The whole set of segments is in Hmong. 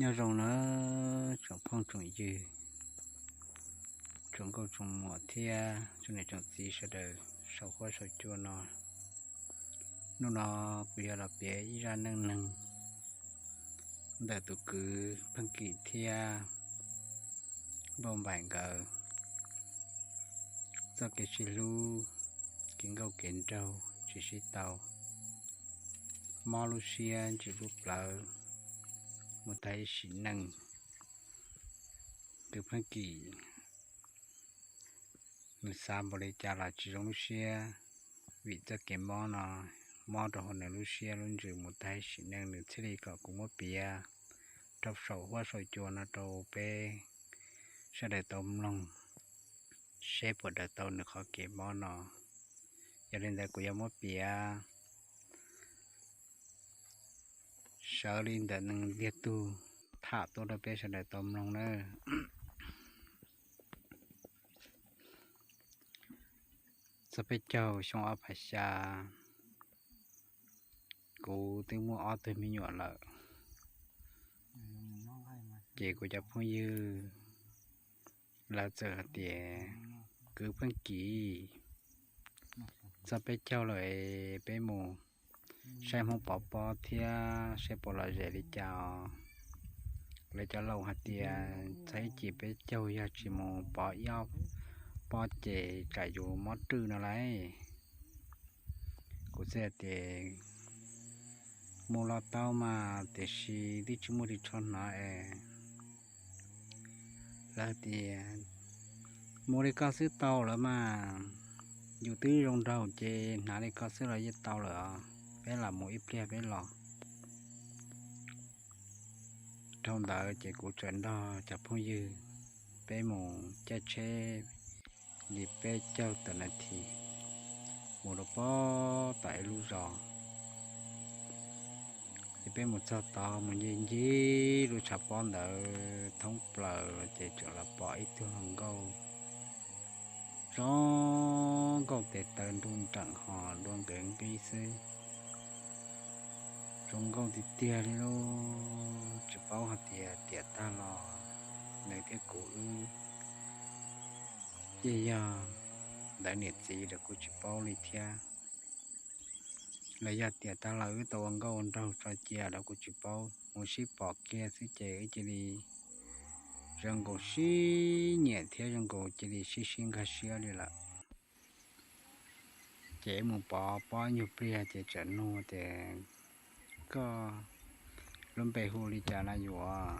Nyob zoo na tsoom phooj tsoom ywg, tsoom nkauj tsoom muam thiab tsoom niam tsoom txiv sawv daws saum huab saum cua no. Hnub no kuv yuav los piav ib zaj neej neeg ntawm tus kwv Pheej Kim thiab Npauj Npaim nkawd txoj kev sib hlub, kev nkauj kev nraug tsis sib tau, mob lub siab ntsim lub plawv mus tag ib sim neej. Kwv Pheej Kim nws xav npaum li cas los tsis zoo lub siab, vim txoj kev mob no mob rau hauv nws lub siab lub ntsws mus tag ib sim neej, nws thiaj li kom kuv muab piav rau saum huab saum cua no rau peb sawv daws tau mloog seb puas daws tau nws qhov kev mob no. Yog li ntawd kuv yuav muab piav sawv li ntawm nws tiag tug tham tuaj rau peb sawv daws tau mloog na. Txog peb caug xyoo ob phav xya, kuv twb muaj ob tug me nyuam lawm, ces kuv cov phooj ywg lawv txawm hais tias, Kwv Pheej Kim, txog peb caug lawm es peb mus saib Hmoob Pov pob thiab saib puas lom zem li cas os. Lawv cov laus hais tias txog ib cim peb caug yog tsis mus pov ib ob pob ces tsam yus mob rwj no lauj. Kuv txawm hais tias, Mus los tau mas, tiam sis twb tsis muaj ris tsho hnov es. Lawv tias, Mus li koj xwb tau lawm mas, yus twb zoo nraug ces hnav li koj xwb los yeej tau lawm os, peb lam mus ib pliag peb los. Dhau ntawd ces kuv txawm nrog cov phooj ywg peb mus caij tsheb li peb caug tawm nas this mus rau pob tom ib lub zos. Ces peb mus txog tod mus ncig ncig lub tshav pob ntawd thoob plaws ces txawm los pom ib tug hluas nkauj zoo nkauj tes taw nruj nreem ho dua nkawd nqi xwb. Zoo nkauj tiag tiag li lauj, tsis paub hais tias tiam tag los nws thiab kuv wb yeej yog ntawd niam txiv los kuj tsis paub li thiab. Los yog tiam tag los wb tau ua nkauj ua nraug tso cia los kuj tsis paub, mus sib pom kiag xwb ces wb cia li zoo nkaus sib nyiam thiab zoo nkaus cia li sib sib nkag siab li lawm. Ces wb mus pov pob nyuag pliag ces txawm nug tias, Koj lub npe hu li cas na yuav?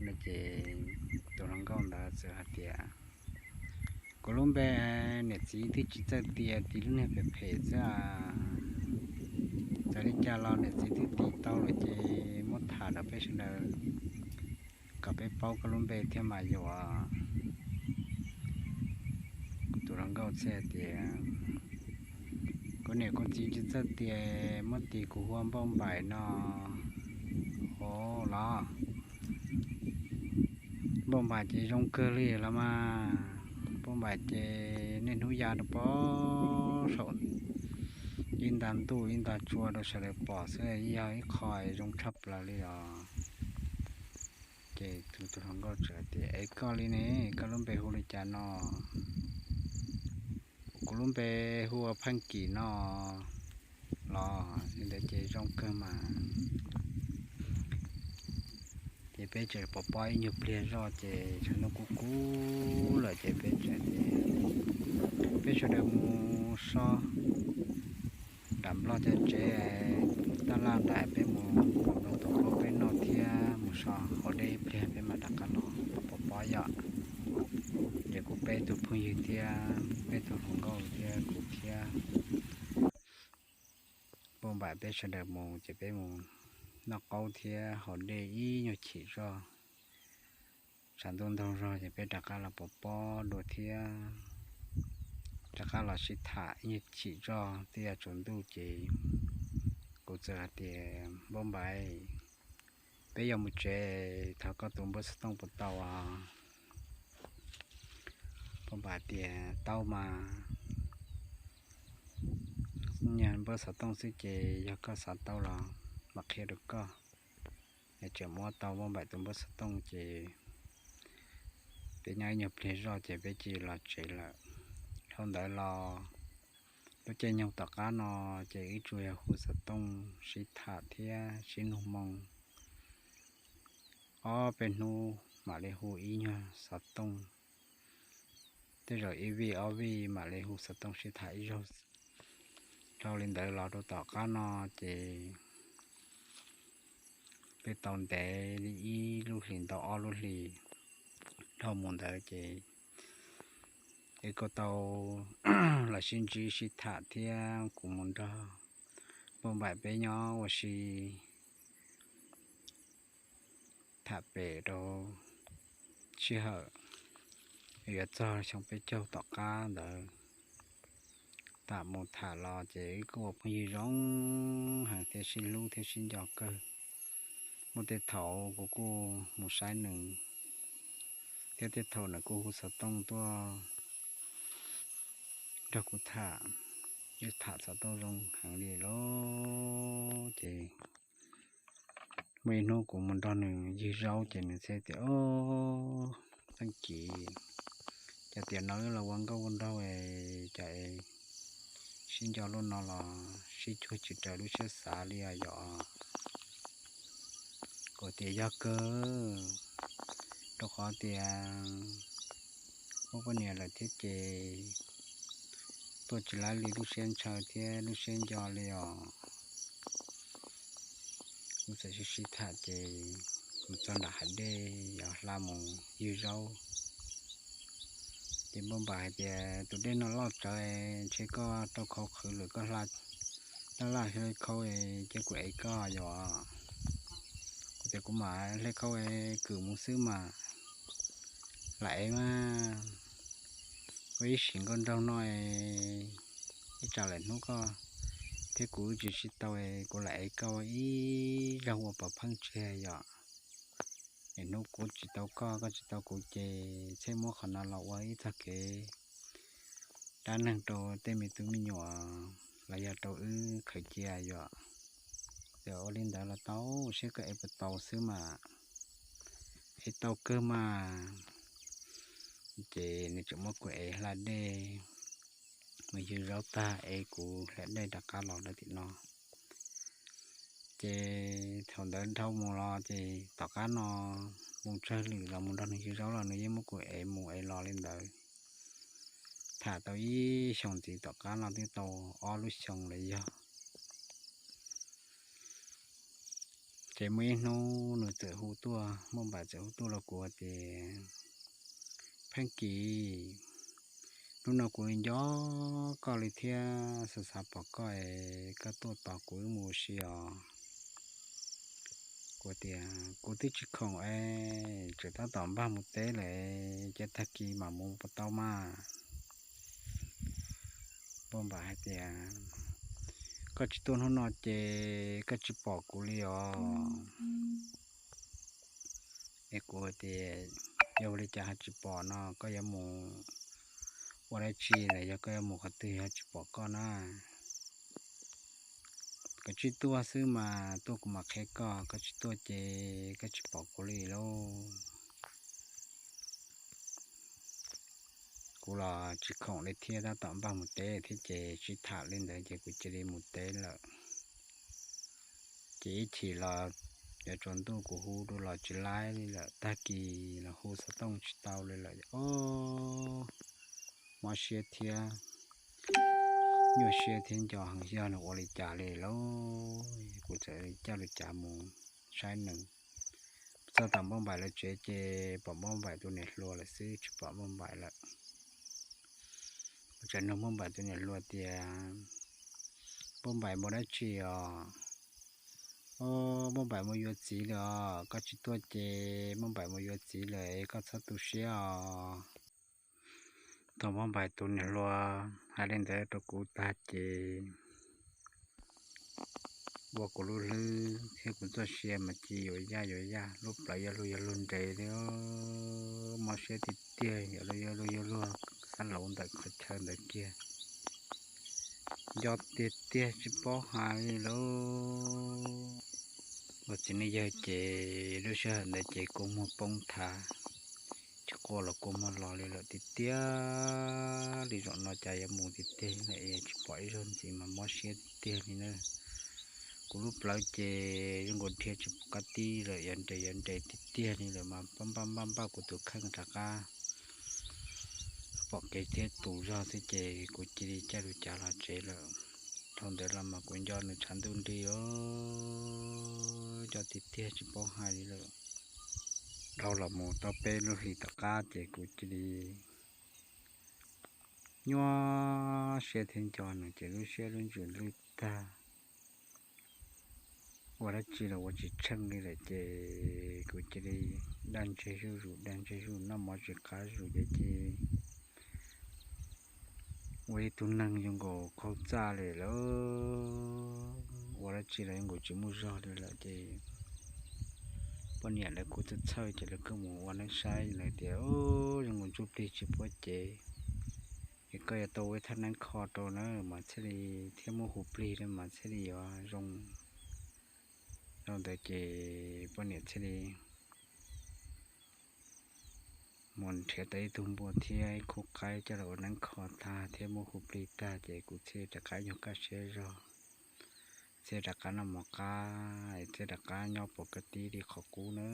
No ces tus hluas nkauj ntawd txawm hais tias, Kuv lub npe niam txiv twb tsis txawj tias, tis lub niag phem phem xwb a. Txawm li cas los niam txiv twb tis tau lawm ces muab tham rau peb sawv daws kom peb paub koj lub npe thiab mas yuav. Tus hluas nkauj txawm hais tias, Kuv niam kuv txiv tsis txawj tias, muab tis kuv hu ua Npauj Npaim no. Ov los, Npauj Npaim ces zoo kawg li los mas. Npauj Npaim ces niaj hnub ya rau pob saum ib nta ntuj ib nta tsua rau sawv daws pom xwb, yog ib qho zoo tshaj plaws li os. Ces tus hluas nkauj txawm tias, Es koj li ne, koj lub npe hu li cas no? Kuv lub npe hu ua Pheej Kim no los. Li ntawd ces zoo kawg mas. Ces peb tseem pov pob ib nyuag pliag zoj ces tshav ntuj kub kub lawm ces peb tseem tias, Peb sawv daws mus so nram Nplog cov tsev taj laj nram, peb mus nrog tus qaub peb noj thiab mus so haus dej ib pliag peb mam rov qab los pov pob yom. Ces kuv peb tug phooj ywg thiab peb tug hluas nkauj thiab kuv thiab Npauj Npaim peb sawv daws mus ces peb mus noj qaub thiab haus dej ib nyuag chim zog. Tshav ntuj ntaug zog ces peb rov qab los pov pob dua thiab rov qab los sib tham ib nyuag chim zog twb yuav tsaus ntuj ces kuv txawm hais tias, Npauj Npaim, peb yuav mus tsev, thov koj tus npawb xov tooj puas tau os? Npauj Npaim tias, Tau mas, nyuag npawb xov tooj xwb ces yog koj xav tau los mam qhia rau koj. tseem muab tau Npauj Npaim tus npawb xov tooj ces peb nyob ib nyuag pliag zoj ces peb cia li los tsev lawm. Dhau ntawd los lub caij nyoog tom qab no ces wb tsuas yog hu xov tooj sib tham thiab sib nug moo ob peb hnub mam li hu ib nyuag xov tooj. Tej zaum ib vij ob vij mam li hu xov tooj sib tham ib zaug. Dhau li ntawd los rau tom qab no ces peb tau ntev li ib lub hlis ntau ob lub hlis dhau mus ntawd ces wb kuj tau los sib ntsib sib tham thiab kuv mus nrog Npauj Npaim peb nyob ua si tham pem rau sij hawm yuav txog xyoo peb caug tom qab ntawd. Tham mus tham los ces wb kuj ua phooj ywg zoo heev thiab sib hlub thiab sib nco kawg. Muaj tej thaum kuv kuj mus saib nws, thiab tej thaum nws kuj hu xov tooj tuaj nrog kuv tham, wb tham xov tooj zoo heev li lauj. Ces muaj ib hnub kuv mus nrog nws ywg zaub ces nws thiaj tias, Ob, Pheej Kiv, cas tiam no wb los ua nkauj ua nraug es cas es sib nco lub no los sib cuag tsis raws lub siab xav li os yom? Kuv tias, Yog kawg, rau qhov tias muaj poj niam lawm thiab ces tuaj tsis laib li lub siab ntshaw thiab lub siab nco li os. Wb txawm sib sib tham ces mus txog nram hav dej yuav hla mus ywg zaub. Ces Npauj Npaim hais tias, Tus dej no loj tsawv, ntshe koj rau khau qhwv lawm, koj hla laj laj hle khau ces kuv ev koj yom? Kuv tias, Kuv mam hle khau kwm mus xwb mas, lam ev mas. Ua ib sim nkauj nraug no, ib tsam lawm hnub koj thiab kuv wb tsis sib tau, kuv lam ev koj ib zaug ua pov pheej tseg yom. Es hnub kuv tsis tau koj, koj tsis tau kuv ces thiaj muab qhov no los ua ib txoj kev dab neeg rau tej me tub me nyuam los yog rau wb khaws cia yom. Ces ua li ntawd los tau, saib koj ev puas tau xwb mas. Ev tau kawg mas. Ces nws tseem muab kuv ev hla dej, mus ywg zaub tag ev kuv hla dej rov qab los rau tim no. Ces thaum ntawd dhau mus los ces tom qab no mus tsawg lwm los mus nrog nws ywg zaub los nws yeej muab kuv ev mus ev los li ntawd. Tham tau ib xyoos ntxiv tom qab no twb tau ob lub xyoos lawm yog. Ces muaj ib hnub nws txawm hu tuaj, Npauj Npaim txawm hu tuaj rau kuv tias, Pheej Kiv, hnub no kuv nco koj li thiab xav xav pom koj es koj tuaj tos kuv wb mus ua si os. Kuv tias, Kuv twb tsis khoom es tseem tab tom npaj mus teb lawm, ces tag kis mam mus puas tau mas? Npauj Npaim hais tias, Koj tsis tuaj hnub no ces koj tsis pom kuv li os. Es kuv tias, Yog ua li cas ho tsis pom no? Koj yuav mus ua dab tsi los yog koj yuav mus qhov twg ho tsis pom koj na? Koj tsis tuaj xwb mas, tuaj kuv mam qhia koj, koj tsis tuaj ces koj tsis pom kuv li lauj. Kuv los tsis khoom li thiab, tab tom npaj mus teb thiab ces sib tham li ntawd ces kuv cia li mus teb lawm. Ces ib chim los yuav tsaus ntuj kuv hu dua los tsis laib li lawm, tag kis los hu xov tooj tsis tau li lawm. Ob, mob siab thiab nyuaj siab thiab nco heev, yog nws ua li cas li lauj. Kuv txawm coj li cas mus saib nws. Txog tom Npauj Npaim lawv tsev ces pom Npauj Npaim tus niam hluas lawm xwb, tsis pom Npauj Npaim lawm. Kuv txawm nug Npauj Npaim tus niam hluas tias, Npauj Npaim mus dab tsi os? Ob, Npauj Npaim mus yuav txiv lawm os, koj tsis tuaj ces Npauj Npaim mus yuav txiv lawm, koj txhob tu siab os. Thaum Npauj Npaim tus niam hluas hais li ntawd rau kuv tag ces ua kuv lub hlwb thiab kuv txoj sia mas ci yuav yaj yuav yaj, lub plawv yuav luag yuav luag nres li. Mob siab tiag tiag, yuav luag yuav luag yuav luag, xab lauv ntawm qhov chaw ntawd kiag. Nco tiag tiag tsis paub hais li lauj. Ua txiv neej yawg ces lub sij hawm ntawd ces kua muag poob thav, tsis quaj los kua muag los li lawm tiag tiag li. Zaum no cas yuav mus tiag tiag lawm, tsis pom ib zaug ntxiv mas mob siab tiag tiag li na. Kuv lub plawv ces zoo nkaus dhia tsis pom qab tib lawm, yuav nres yuav nres tiag tiag li lawm mas npaj npaj npaj npaj kuv tus kheej rov qab pom kev thiab tus zog xwb ces kuv cia li caij lub cav los tsev lawm. Dhau ntawd los mas kuv nco nws tshav ntuj nrig os, nco tiag tiag tsis paub hais li lawm. Dhau los mus tau peb lub hlis tom qab ces kuv cia li nyuaj siab thiab nco nws ces lub siab lub ntsws lwj tag. Ua dab tsi los ua tsis tsheej li lawm ces kuv cia li dag ntseg zuj zus dag ntseg zuj zus, noj mov tsis qab zus ces cia li ua ib tug neeg zoo nkaus qaug txaj li lawm. Ua dab tsi los zoo nkaus tsis muaj zog li lawm ces poj niam lawv kuj txhawj txhawj ces lawv kuj mus ua neeb saib lawv tias zoo nkaus ntsuj plig tsis puab cev, es koj yuav tau ua ib thaj neeb kho rau na mas thiaj li thiab muab hu plig mas thiaj li yuav zoo. Dhau ntawd ces poj niam thiaj li mus nrhiav tau ib tug npua thiab ib khub qaib coj los ua neeb kho tag thiab muab hu plig tag ces kuv thiaj li rov qab nyuag kaj siab zog, thiaj rov qab noj mov qab, thiaj rov qab nyob pom kab tib li qhov qub na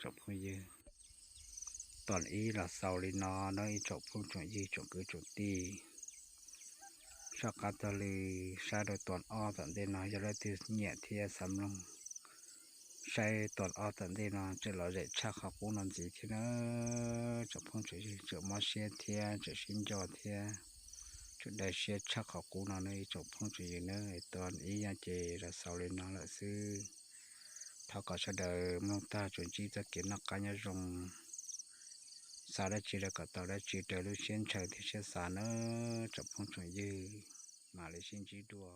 tsoom phooj ywg. Tuam ib los xaus li no na ib tsoom phooj tsoom ywg tsoom kwv tsoom tij. Soj qab taug lw saib rau tuam ob tom ntej no yog leej twg nyiam thiab xav mloog saib tuam ob tom ntej no tseem lom zem tshaj qhov qub no ntxiv thiab na tsoom phooj tsoom ywg. Tseem mob siab thiab tseem sib nco thiab tseem daw siab tshaj qhov qub no na ib tsoom phooj tsoom ywg na. Tuam ib yog ces los xaus li no lawm xwb. Thov kom sawv daws mloog tag tsuas ntsib txoj kev noj qab nyob zoo, xav dab tsi los kom tau dab tsi raws lub siab ntshaw thiab siab xav na tsoom phooj tsoom ywg. Mam li sib ntsib dua.